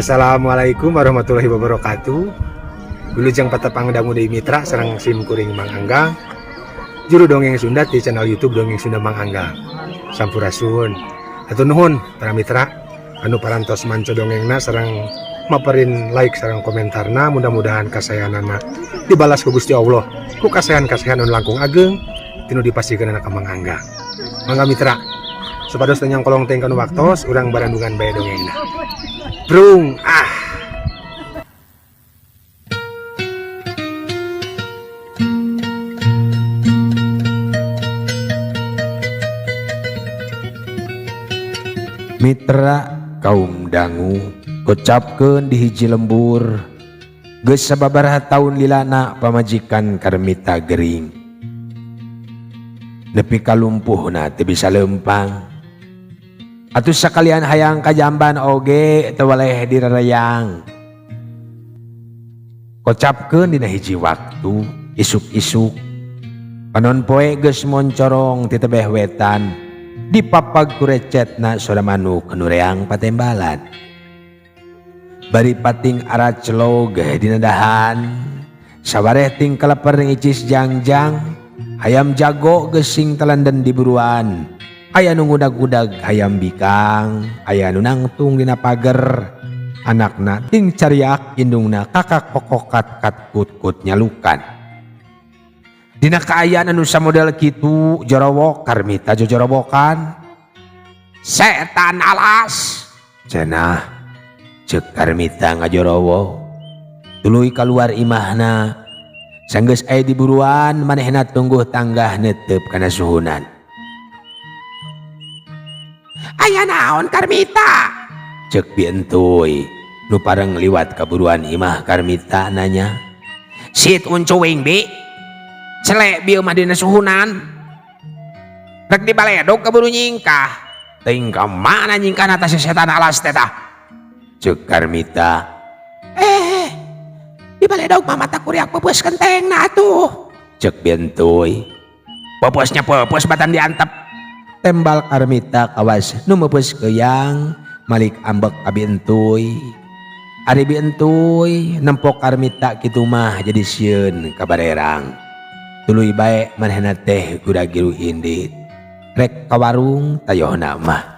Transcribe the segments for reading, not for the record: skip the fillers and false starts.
Assalamualaikum warahmatullahi wabarakatuh. Wilujeng patepang dangu deui mitra sareng sim kuring Mang Anggang. Juru dongeng Sunda di channel YouTube Dongeng Sunda Mang Anggang. Sampurasun. Hatur nuhun para mitra anu parantos manco dongengna sareng maperin like sareng komentarna, mudah-mudahan kasayanana dibalas ku Gusti Allah ku kasayan-kasayan anu langkung ageng tinu dipasihkeun ka Mang Anggang. Mangga mitra, supados teu nyangkolong teh kanu waktos, urang barandungan bae dongengna. Brung ah. Mitra kaum dangu, kocapkeun di hiji lembur, geus sababaraha taun lilana pamajikan Karmita gering. Nepi ka lumpuhna teu bisa leumpang. Atuh sakalian hayang ka jamban oge teu waleh dirarayang. Kocapkeun dina hiji waktu isuk-isuk, panon poe geus moncorong ti tebeh wetan, dipapag ku recetna sora manuk nu reang patembalan. Bari pating aracelog dina dahan, sawareh ting kaleper ngicis jangjang, hayam jago geus sing talenden di buruan. Aya nu ngudag-udag hayam bikang, aya nu nangtung dina pager, anakna ting cariak indungna kakak kokokat kat kut-kut nyalukan. Dina kaayaan anu samodel kitu jorowok Karmita jojorowokan. Setan alas cenah, ceuk Karmita ngajorowo. Tuluy kaluar imahna, sanggeus aya di buruan manehna tungguh tanggah netep kana suhunan. Aya naon Karmita? Ceuk Bi Entuy nu pareng liwat ka buruan imah Karmita nanya. Sit uncuing bi, celek bieu mah dina suhunan. Rek dibaledog kaburu nyingkah. Teuing ka mana nyingkahna tah si setan alas teh tah? Ceuk Karmita. Dibaledog mah mata kuriak peupeus kentengna atuh. Ceuk Bi Entuy. Peupeusnya peupeus batan diantep. Tembal Karmita kawas nu meupeus keuyang malik ambek ka Bi Entuy. Ari Bi Entuy nempok Karmita kitu mah jadi sieun ka barerang. Tuluy bae manehna teh gura-giru indit. Rek ka warung tayohna mah.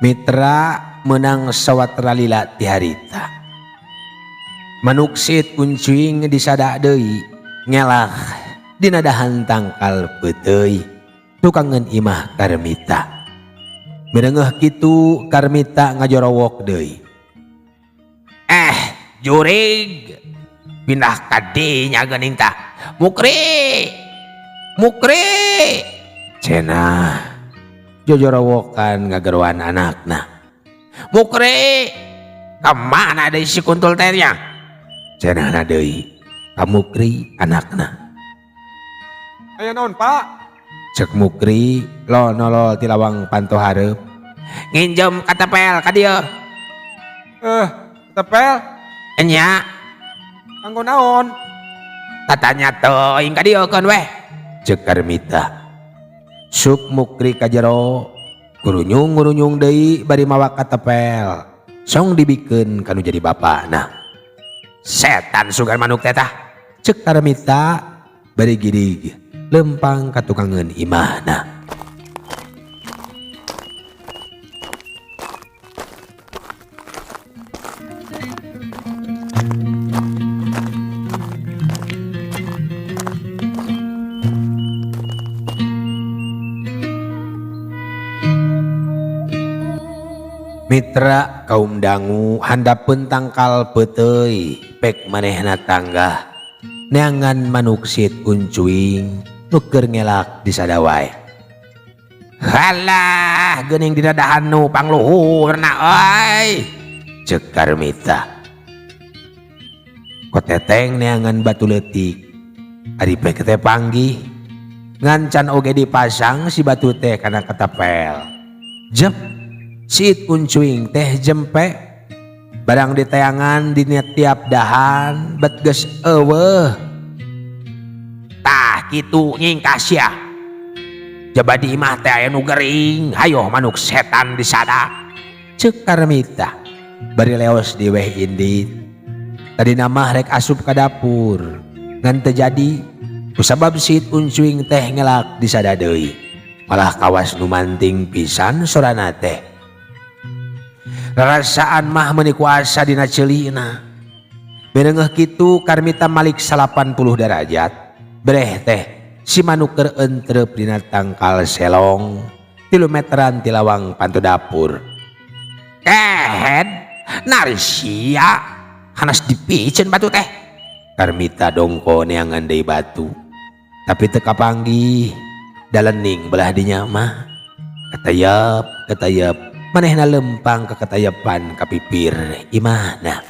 Mitra menang sawatara lila ti harita. Manuk sit uncuing disadak deui ngelah dina dahan tangkal peuteuy tukangeun imah Karmita. Mireungeuh kitu Karmita ngajorowok deui. Jurig pindah ka dinya geuning tah. Mukri. Mukri. Cenah jojorowokan ngageroan anakna. Mukri, kemana deui si kuntul teh nya? Cenahna deui ka Mukri anakna. Aya naon, Pak? Cek Mukri lol nolol ti lawang panto hareup. Nginjem katepel ka dieu. Ketepel? Enya. Kanggo naon? Tatanya teuing ka dieu keun weh. Cek Karmita. Sup Mukri ka jero, gurunyung-gurunyung deui bari mawa katepel. Song dibikeun kanu jadi bapana. Setan sugan manuk teh tah. Cek Karmita bari gidig lempang ka tukangeun imahna. Mitra kaum dangu, handapeun tangkal peuteuy pek manehna tanggah neangan manuk sit uncuing nu keur ngelak di sadawae. Halah geuning dina dahan nu pangluhurna euy, ceuk Karmita. Koteteng neangan batu leutik, ari pek teh panggih ngancan oge dipasang si batu teh kana ketepel. Jep, sit uncuing teh jempe. Barang diteangan dina tiap dahan bet geus eueuh. Tah kitu nyingkah sia. Jaba di imah teh aya nu gering, hayoh manuk setan disada. Ceuk Karmita bari leos diweh indit. Tadina mah rek asup ka dapur, ngan teu jadi kusabab siit uncuing teh ngelak disada deui. Malah kawas nu manting pisan sorana teh. Rarasaan mah meuni kuasa dina ceulina. Bereungeuh kitu Karmita malik 80 darajat. Breh teh si manuk keur entrep dina tangkal selong 3 meteran ti lawang pantu dapur. Kehed nari sia hanas dipiceun batu teh. Karmita dongko neangan deui batu. Tapi teu kapanggih dalening belah dinya mah. Katayep, katayep. Manehna lempang ka katayepan ka pipir imahna.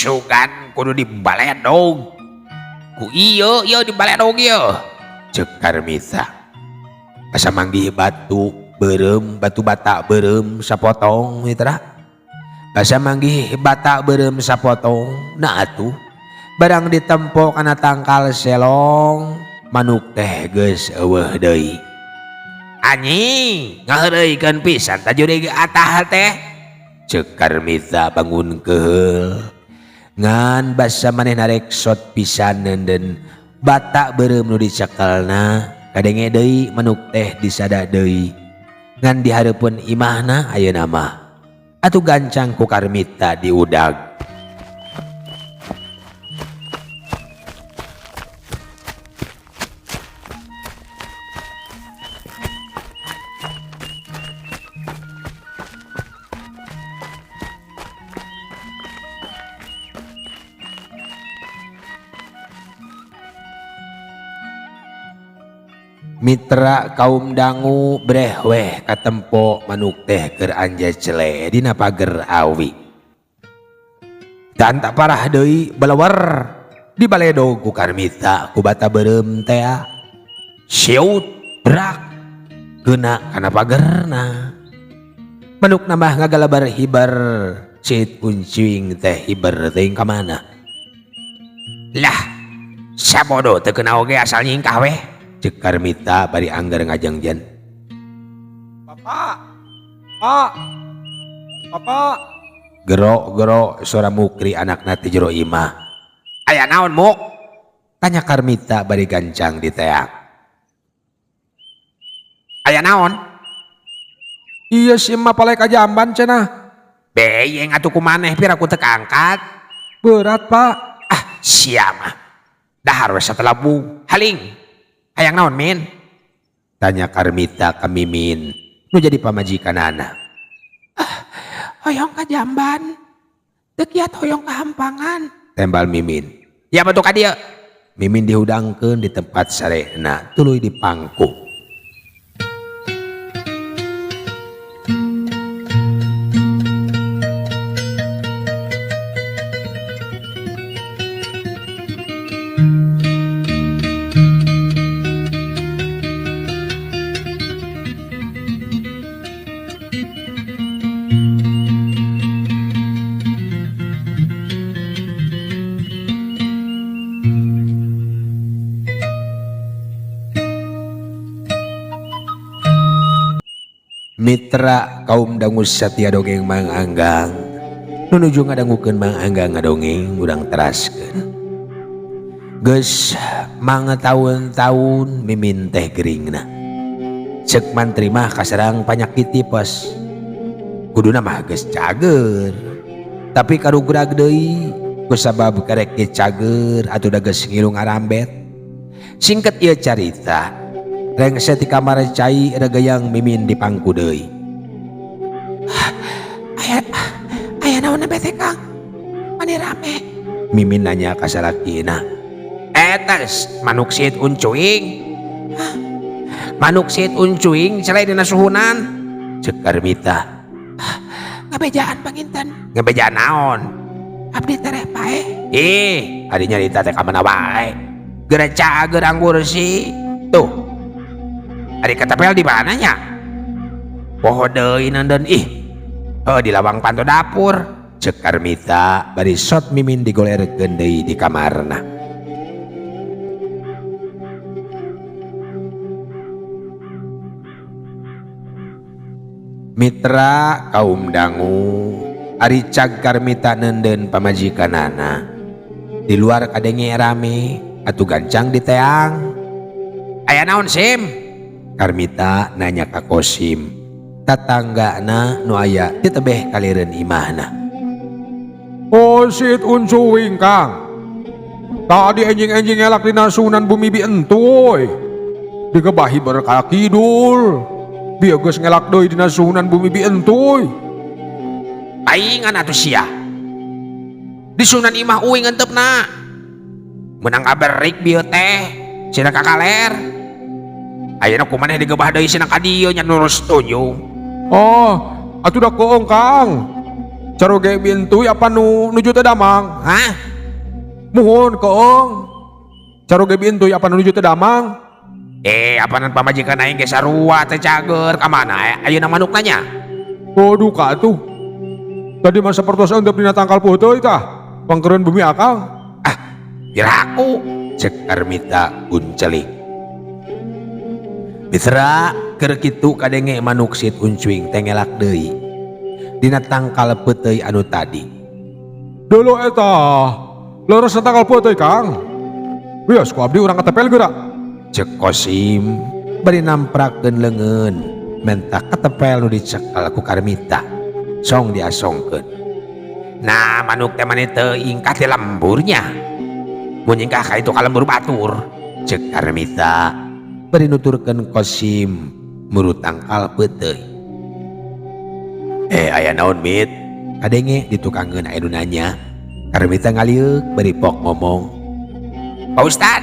Sugan kudu dibaledog. Ku ieu ieu dibaledog ieu. Ceuk Karmita. Asa manggih batu beureum, batu bata beureum sapotong mitra. Asa manggih bata beureum sapotong, nah atuh barang ditempo kana tangkal selong, manuk teh geus eueuh deui. Anjing, ngaheureuykeun pisan tajurig atah teh. Ceuk Karmita bangun keheul. Ngan basa manehna rek sot pisan neunden bata beureum nu dicekelna kadenge deui manuk teh disada deui. Ngan dihareupeun imahna ayeuna mah. Atuh gancang ku Karmita diudag. Mitra kaum dangu brehweh katempo manuk teh keur anjecele dina pager awi. Dan tak parah deui belewer di baledog ku Karmita ku bata beureum tea. Siut brak geuna kana pagerna. Manuk nambah ngagalabar hibar siit uncing teh hibar teuing ka mana. Lah sabodo teu kena oge asal nyingkah weh. Ceuk Karmita bari anggar ngajengjen. Bapak, Pak, Bapak. Gero-gero sora Mukri anakna ti jero imah. Aya naon Muk? Tanya Karmita bari gancang diteang. Aya naon? Iya si emak palai ka jamban cenah. Beyeng atuh ku maneh pira ku teu kaangkat. Berat Pak. Ah sia mah. Dahar we satelabu. Haling. Hayang naon Min? Tanya Karmita ka Mimin nu jadi pamajikanana. Ah, hoyong ka jamban. Teu kiat hoyong ka hampangan. Tembal Mimin. Ya betul ka dieu. Mimin dihudangkeun di tempat sarena tuluy dipangku. Mitra kaum dangu satia dongeng Mang Anggang nu nuju ngadangukeun Mang Anggang ngadongeng urang teraskeun. Geus mangataun-taun Mimin teh geringna. Ceuk mantri mah kaserang panyakit tipes. Kuduna mah geus cager. Tapi karugrag deui Kusabab karek ge cager atuh da geus ngilu ngarambet. Singket ieu carita, rengse ti kamar cai regeyang Mimin dipangku deui. Aya aya naon teh Kang? Mani rame? Mimin nanya ka salakina. Eta manuk siit uncuing. Manuk siit uncuing celai dina suhunan. Cek Karmita. Ngabejaan panginten. Ngabejaan naon? Abdi tereh paeh. Ih, ari nyarita teh ka mana wae. Geura cager anggur si. Tuh. Ari ketepel di mana nya? Poho deui neundeun ih. Heuh di lawang panto dapur. Cek Karmita bari sot Mimin digolerkeun deui di kamarna. Mitra kaum dangu ari cag Karmita neundeun pamajikanana. Di luar kadenge rame atuh gancang diteang. Aya naon Sim? Karmita nanya ka Kosim. Tatanggana nu aya di tebeh kalireun imahna. Oh sit uncuing Kang. Tadi enjing-enjing elak dina sunan bumi bi entuy. Digebahi berkala kidul. Bieu geus ngelak deui dina suhunan bumi bi entuy. Paingan atuh sia. Di sunan imah uing enteupna. Meunang kaberik bieu teh, cenah ka kaler. Ayeuna kumaneh digebah deui cenah ka dieu nya nurus tunjung. Oh, atuh da koong Kang. Caroge bi entuy apa nu nuju teh damang? Hah? Muhun koong. Caroge bi entuy apa nu nuju teh damang? Apanan pamajikan aing ge sarua teh cager ka mana ayeuna manukna nya? Oh duka atuh. Tadi mah sapertos endep dina tangkal peuteui tah. Pangkeureun bumi akang. Ah, piraku cek Karmita unceling. Mitra keur kitu kadenge manuk sit uncuing teh ngelak deui dina tangkal peuteui anu tadi. Dulu eta leres tangkal peuteui Kang. Wios ku abdi urang katepel geura. Cek Kosim bari namprakeun leungeun menta katepel nu dicekel ku Karmita. Song diasongkeun. Nah manuk teh mani teuing ka ti lemburnya. Mun nyingkah ka itu ka lembur batur. Cek Karmita bari nuturkeun Kosim muru tangkal peuteui. Aya naon Mit? Kadenge ditukangeun aya nu nanya. Karmita ngalieuk bari pok ngomong. Pak Ustad,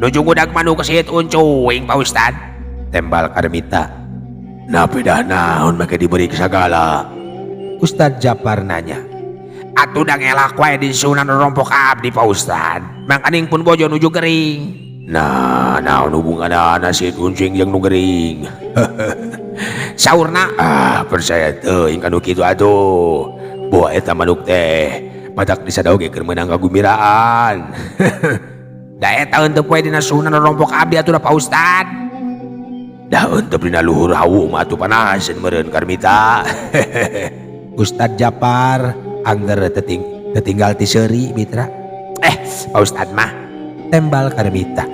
nuju ngudag manuk siit uncuing Pak Ustad. Tembal Karmita. Nah pedah naon make diberi sagala. Ustad Japar nanya. Atuh da ngelak wae di sunan rompok abdi Pak Ustad. Mangkaning pun bojo nuju gering. Nah, naon hubunganana siit uncuing jeung nu gering? Saurna, ah percaya teuing kanu kitu atuh. Boa eta manuk teh padak disada oge keur meunang kagumbiraan. Da eta henteu poe dina sunan rompok abdi atuh da Pak Ustad. Da henteu dina luhur hawu mah atuh panaseun meureun Karmita. Ustad Japar angger tetinggal ti seuri mitra. Pak Ustad mah tembal Karmita.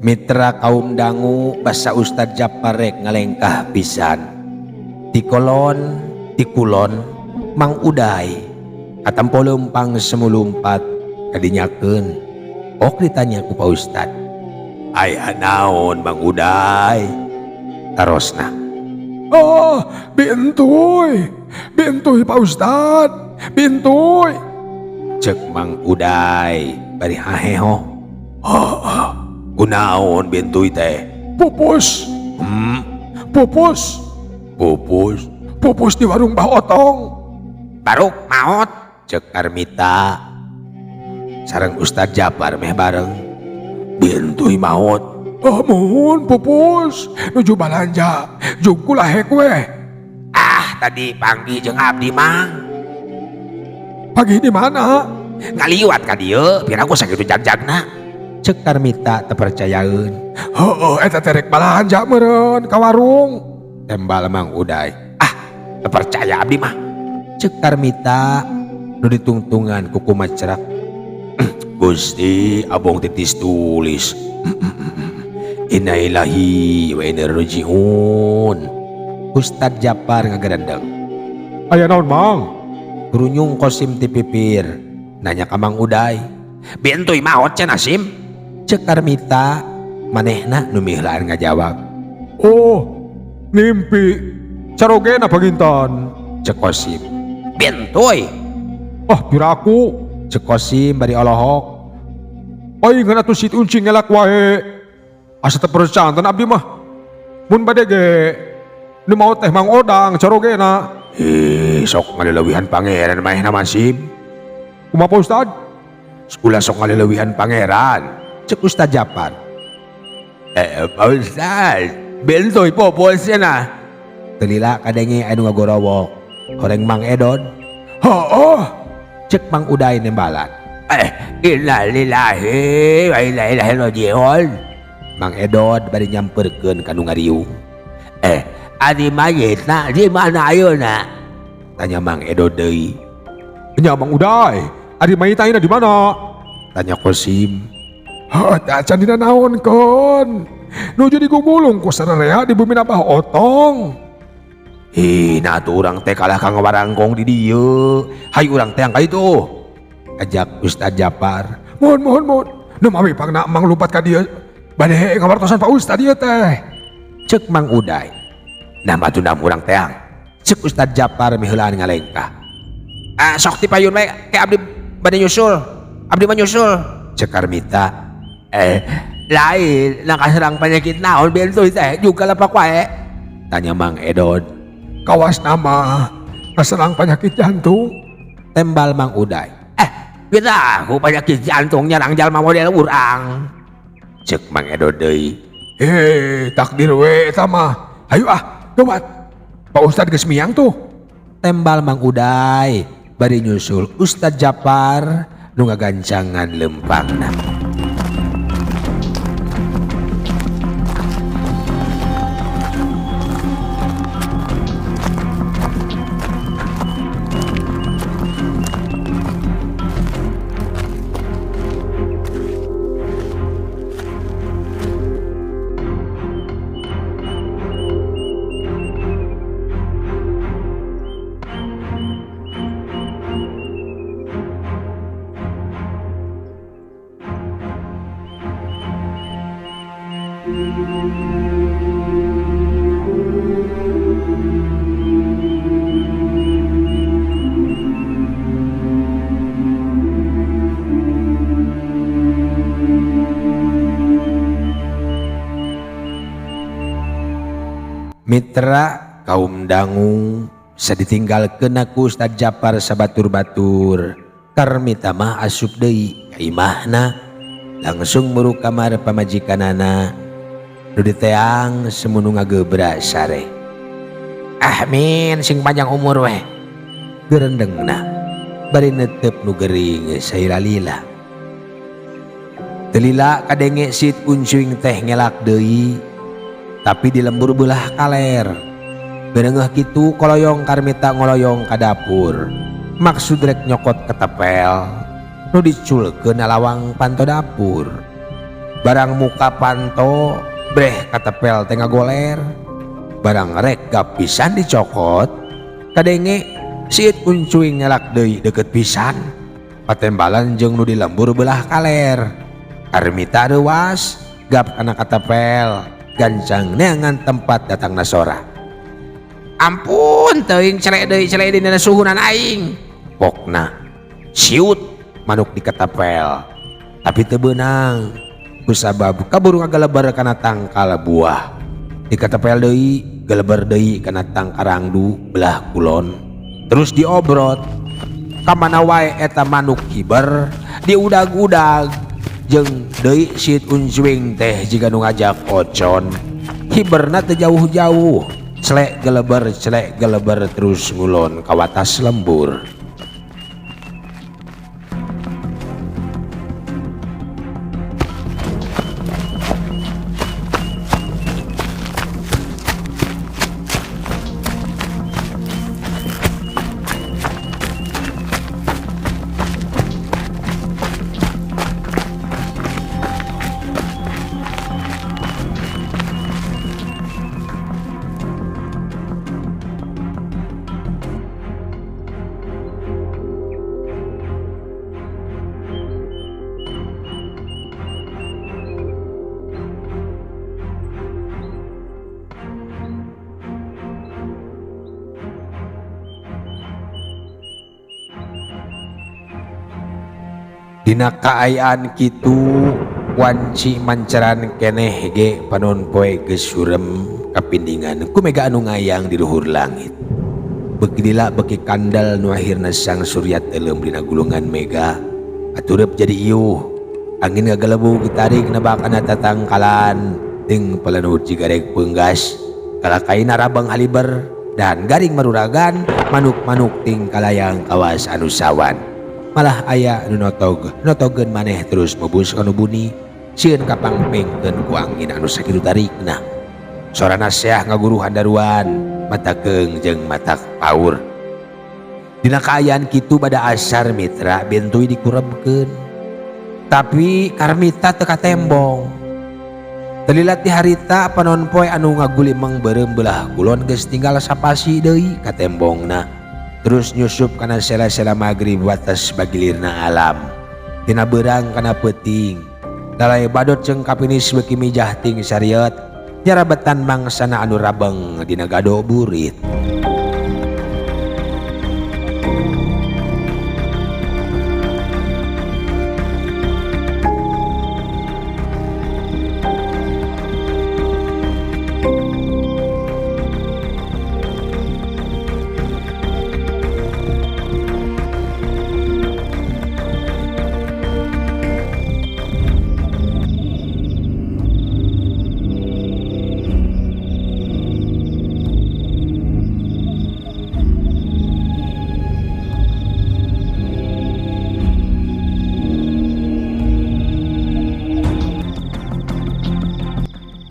Mitra kaum dangu basa Ustad Japar rek ngalengkah pisan. Tikolon, tikulon, Mang Uday katempo leumpang semu lumpat kadinyakeun. Ok ditanya ku Pak Ustad. Aya naon Mang Uday? Tarosna. Oh, bintuy. Bintuy Pak Ustad. Bintuy. Cek Mang Uday bari haheho. Oh, kunaon bintuy teh? Pupus. Pupus. Pupus. Pupus di warung Bah Otong. Baruk maot cek Karmita sareng Ustad Japar meh bareng. Bintuy maot. Oh mohon pupus nuju balanja jug kula hek we. Ah tadi panggih jeung abdi mang. Pagi di mana? Ngaliwat ka dieu piraku sakitu jag-jagna. Cek Karmita teu percayaeun. Heueuh eta teh rek balanja meureun ka warung. Tembal Mang Uday. Ah teu percaya abdi mah. Cek Karmita nu ditungtungan ku kumacrak. Gusti abong titis tulis. Innalillahi wa inna ilaihi rajiun. Ustad Japar ngagerendeng. Aya naon mang? Grunyung Kosim ti pipir. Nanya ka Mang Uday. Bintuy maot cenah Sim. Cek Karmita manehna nu miheulaan ngajawab. Oh, mimpi. Carogena pangintan. Cek Kosim. Bintuy. Ah, piraku. Cek Kosim bari olohok. Paingan atuh sit uncing ngelak wae. Asa teu percanten abdi mah. Mun bade ge nu maot teh Mang Odang carogena. Ih, sok ngaleuwihan pangeran manehna mah Sim. Kumaha Pak Ustad? Ulah sok ngaleuwihan pangeran. Cek Ustad Japar. Pak Ustad, bentoy popos cenah. Teu lila kadenge anu ngagorowok. Horeng Mang Edon. Heueuh. Cek Mang Uday nembalan. Innalillahi wa inna ilaihi rajiun. Mang Edon bari nyamperkeun ka nu ngariung. Adi mayitna di mana ayeuna? Tanya Mang Edon deui. Nya Mang Uday, adi mayit ayeuna di mana? Tanya Kosim. Heuh, teh acan dina naonkeun. Nuju digugulung ku sararea di bumi Abah Otong. Ih, nah tuh urang teh kalah ka ngawarangkong di dieu. Hayu urang teh ka itu. Ajak Ustad Japar. Mohon, mohon, mohon. Nu mawi pangna Mang lumpat ka dieu. Bade ngawartosan Pak Ustad ieu teh. Cek Mang Uday. Nah batu nam urang teang. Cek Ustad Japar miheulaan ngalengkah. Ah, sok ti payun we ke abdi bade nyusul. Abdi mah nyusul. Cek Karmita. Lain nah kaserang penyakit naon bentuy teh juga lapak wae. Tanya Mang Edon. Kawas nama kaserang penyakit jantung. Tembal Mang Uday. Kita aku penyakit jantung nyerang jalma model urang. Cek Mang Edon deui. Takdir we eta mah. Hayu ah, gawat. Pak Ustad geus miang tuh. Tembal Mang Uday bari nyusul Ustad Japar nu ngagancangan lempangna. Mitra kaum dangu saditinggalkeun ku Ustad Japar sabatur-batur. Karmita mah asup deui ka imahna langsung muru kamar pamajikanana nu diteang semunu ngagebra sare. Amin sing panjang umur weh. Gerendengna bari netep nu gering sairalila. Teu lila kadenge sit uncuing teh ngelak deui. Tapi di lembur belah kaler. Beureuh kitu koloyong Karmita ngoloyong ka dapur. Maksud rek nyokot ketepel nu diculkeun na lawang panto dapur. Barang muka panto breh katepel teh ngagoler. Barang rek gapisan dicokot kadenge siit uncuing ngelak deui deukeut pisan. Patembalan jeung nu di lembur belah kaler. Karmita reuas gap kana katepel. Gancang neangan tempat datangna sora. Ampun teuing celek deui celek deui dina suhunan aing. Pokna siut manuk diketepel. Tapi teu beunang kusabab kaburu ngageleber kana tangkal buah. Diketepel deui geleber deui kana tangkarangdu belah kulon. Terus diobrot. Kamana wae eta manuk hiber diudag-udag jeung deui siit uncuing teh jiga nu ngajak ocon. Hiberna teu jauh-jauh, celek geleber terus ngulon ka watas lembur. Dina kaayaan kitu wanci mancaran keneh ge panon poe geus surem kapindingan ku mega anu ngayang di luhur langit. Beuki lila beuki kandel nu akhirna sang surya teuleum dina gulungan mega atureup jadi iuh. Angin ngagelebug tarik nebak kana tatangkalan jeung pelenud jiga rek peunggas. Kalakaina rabang haliber dan garing maruragan manuk-manuk ting kalayang kawas anu sawan. Malah aya nu notog, notogeun maneh terus mebus kanu buni, sieun kapangpengkeun ku angin anu sakitu tarikna. Sorana seah ngaguruh handaruan, mata keung jeung mata paur. Dina kaayaan kitu bada asar mitra bentui dikurebkeun. Tapi Karmita teu katembong. Teu lila ti harita panon poe anu ngagulimeng beureum beulah kulon geus tinggal sapasi deui katembongna. Terus nyusup kana sela-sela magrib wates bagilirna alam. Tina beurang kana peuting. Lalai badot jeung kapinis beuki mijah ting sariet. Nyarabetan mangsana anu rabeng dina gado burit.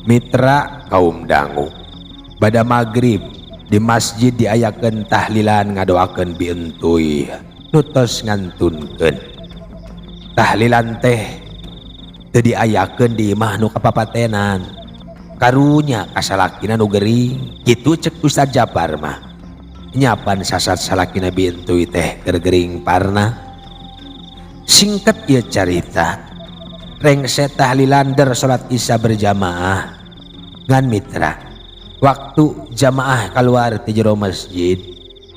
Mitra kaum dangu bada magrib di masjid diayakeun tahlilan ngadoakeun bientuy nu tos ngantunkeun. Tahlilan teh teu diayakeun di imah nu kapapatenan. Karunya kasalakina nu gering kitu cek Ustaz Japar mah. Nyapan sasat salakina bientuy teh keur gering parna. Singkat ieu carita. Rengse tahlilan der salat isya berjamaah. Ngan mitra, waktu jamaah keluar ti jero masjid,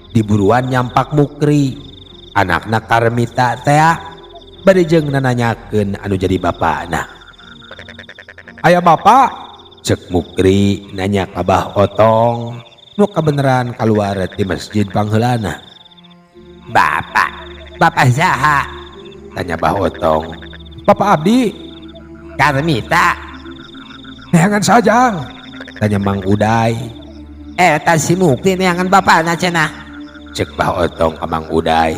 diburuan nyampak Mukri, anakna Karmita tea, bade jeung nananyakeun anu jadi bapana. Aya bapak? Cek Mukri nanya ka Bah Otong, nu kabeneran keluar ti masjid pangheulana. Bapak, bapak saha? Tanya Bah Otong. Bapak abdi. Karmita. Neangan sajang? Tanya Mang Uday. Eta si Mukti neangan bapana cenah. Cek Bah Otong ka Mang Uday.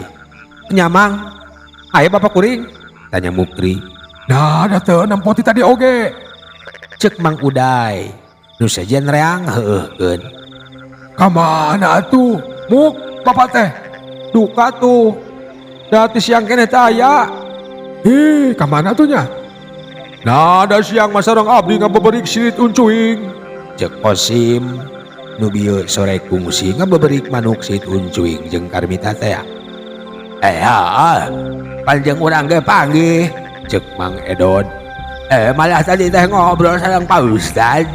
Nya Mang, aya bapak kuring? Tanya Mukri. Nah, da teu nempo ti tadi oge. Cek Mang Uday. Nu sejen reang heueuhkeun. Ka mana atuh? Muk, bapak teh. Duka tuh. Da ti siang keneh teh aya. Ih, ka mana tuh nya? Nah, da siang mah sareng abdi ngabeberik sirit uncuing. Cek Kosim nu bieu sore kungsi ngabeberik manuk sirit uncuing jeung Karmita teh. Panjang urang ge panggih. Cek Mang Edon. Malah tadi teh ngobrol sareng Pak Ustad.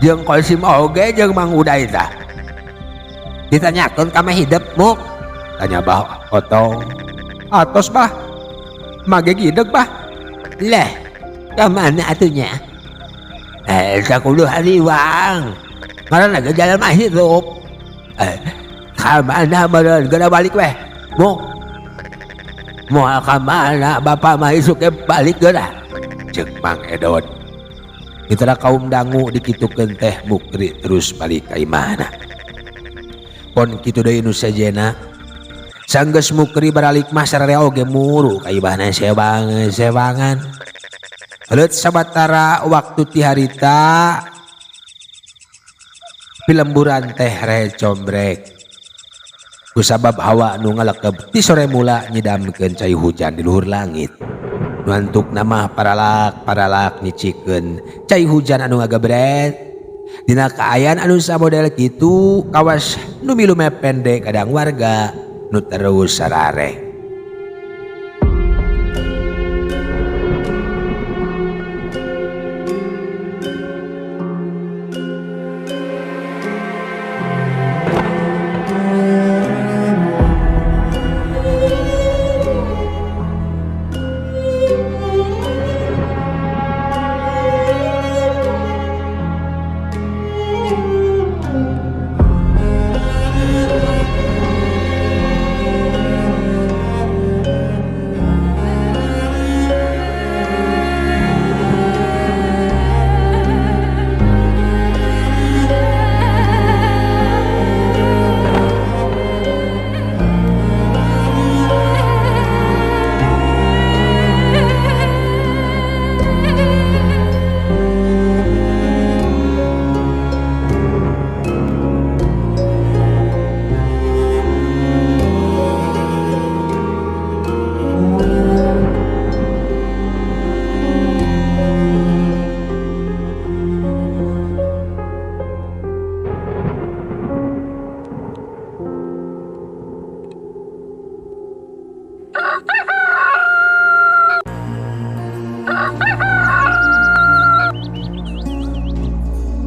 Jeung Kosim oge jeung Mang Uday tah. Ditanyakeun ka mah hidep muk? Tanya Bah Otong. Atos bah. Mage gideg bah. Leh, ka mana atunya? Sakudu hariwang. Ngaranna ge jalma hirup. Ka mana meureun geura balik weh. Muk. Moal ka mana bapa mah isuk ge balik geura. Ceuk Mang Edot. Mitra kaum dangu dikitukeun teh Mukri terus balik ka imahna. Pon kitu deui nu sejenna. Sanggeus Mukri baralik mah sararea oge muru ka imahna sebang-sebangan. Heuleut sabatara waktu ti harita pilemburan teh recombrek. Kusabab hawa nu ngalekep ti sore mula nyidamkeun cai hujan di luhur langit. Nu antukna mah paralak-paralak nyicikeun cai hujan anu ngagebret. Dina kaayaan anu samodel kitu kawas nu milu mepende kadang warga nu terus sarareh.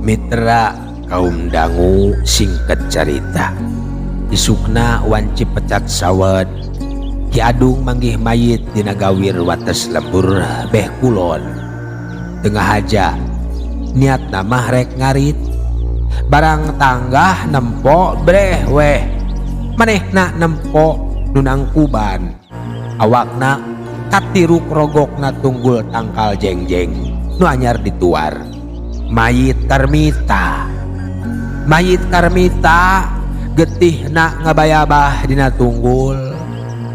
Mitra kaum dangu singkat carita isukna wanci pecat sawed Ki Adung manggih mayit dina gawir wates lembur beh kulon. Tengah haja niatna mah rek ngarit barang tanggah nempo breh weh manehna nempo nu nangkuban awakna katiruk rogokna tunggul tangkal jengjeng nu anyar dituar. Mayit Karmita, mayit Karmita getihna ngabayabah dina tunggul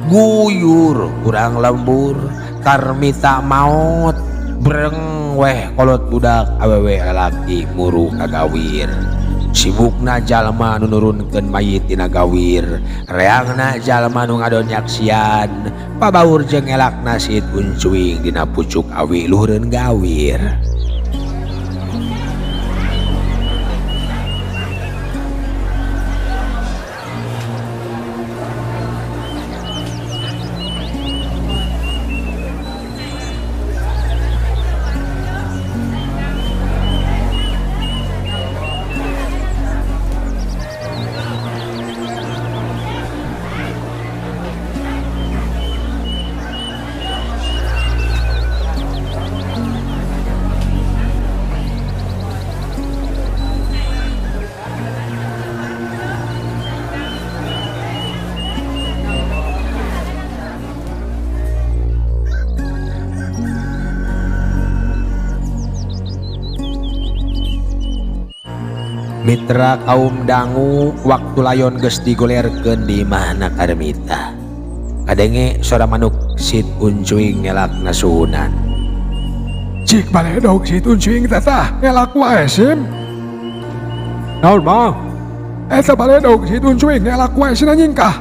guyur kurang lembur Karmita maot breng weh kolot budak awewe lalaki muru kagawir. Sibukna jalma nu nurunkeun mayit dina gawir, reangna jalma nu ngadon nyaksian pabaur jeung elakna siit uncuing dina pucuk awi luhureun gawir. Mitra kaum dangu waktu layon geus digolerkeun di imahna Karmita. Kadenge sora manuk sit uncuing ngelakna suhunan. Cik baledog sit uncuing tetah ngelak wae sim. Naon mang? Eta baledog sit uncuing ngelak wae sina nyingkah.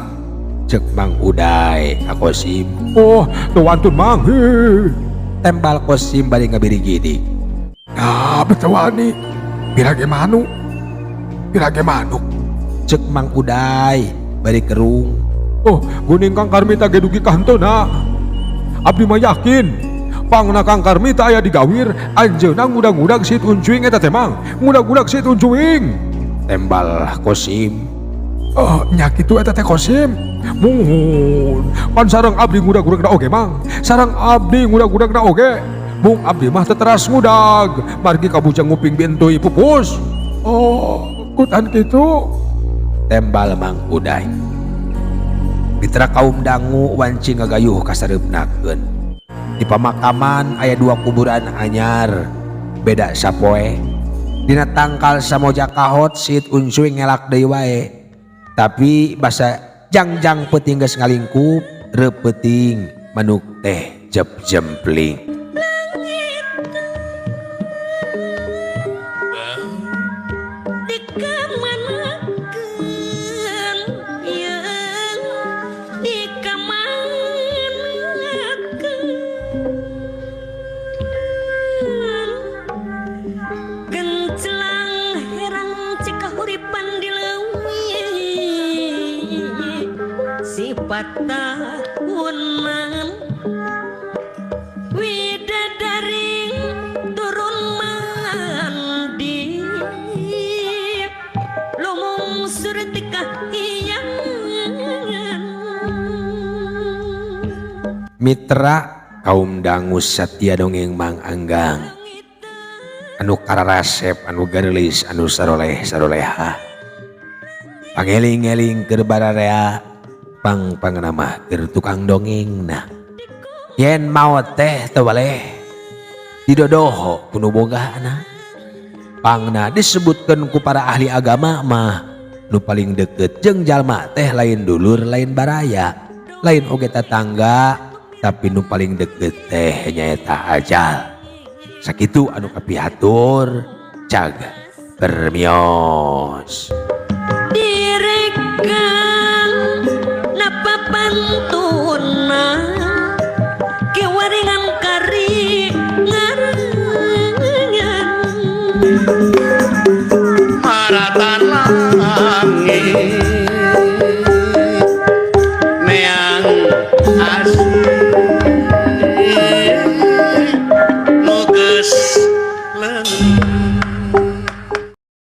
Cek Mang Uday ka Kosim. Oh, teu wantun mang. Heuh. Tembal Kosim bari ngabirigidik. Nah, betul wani. Birage manuk. Birage manuk. Cek Mang Uday bari kerung. Oh, guning Kang Karmita ge dugi ka henteu na. Abdi mah yakin pangna Kang Karmita aya di gawir, anjeunna ngudag-ngudag sit uncuing eta teh mang. Ngudag-ngudag sit uncuing. Tembal Kosim. Oh, nya kitu eta teh Kosim. Muhun, pan sareng abdi ngudag-ngudagna oge mang. Sareng abdi ngudag-ngudagna oge. Mung abdi mah teu teras ngudag, margi kabujang nguping bintuy pupus. Oh, kutan kitu. Tembal Mang Uday. Mitra kaum dangu wanci ngagayuh kasareupnakeun. Di pamakaman aya dua kuburan anyar beda sapoe. Dina tangkal samoja kahot siit uncuing ngelak deui wae. Tapi basa jangjang peuting geus ngalingkup reupeting manuk teh jep jempling. Tahunan widadari turun mandi lumung surti kahiyangan. Mitra kaum dangu satia dongeng Mang Anggang anu kararasep anu gareulis anu saroleh saroleha pangeling-eling keur bararea pang pangnamah keur tukang dongengna yen maot teh teu baleh didodoho ku nu bogana pangna disebutkeun ku para ahli agama mah nu paling deket jeung jalma teh lain dulur lain baraya lain oge tatangga tapi nu paling deket teh nyaeta ajal. Sakitu anu kapihatur cag permios. Direkan napapantuna kewaringan kari ngarangan maratan langit neang asih nu geus leungit.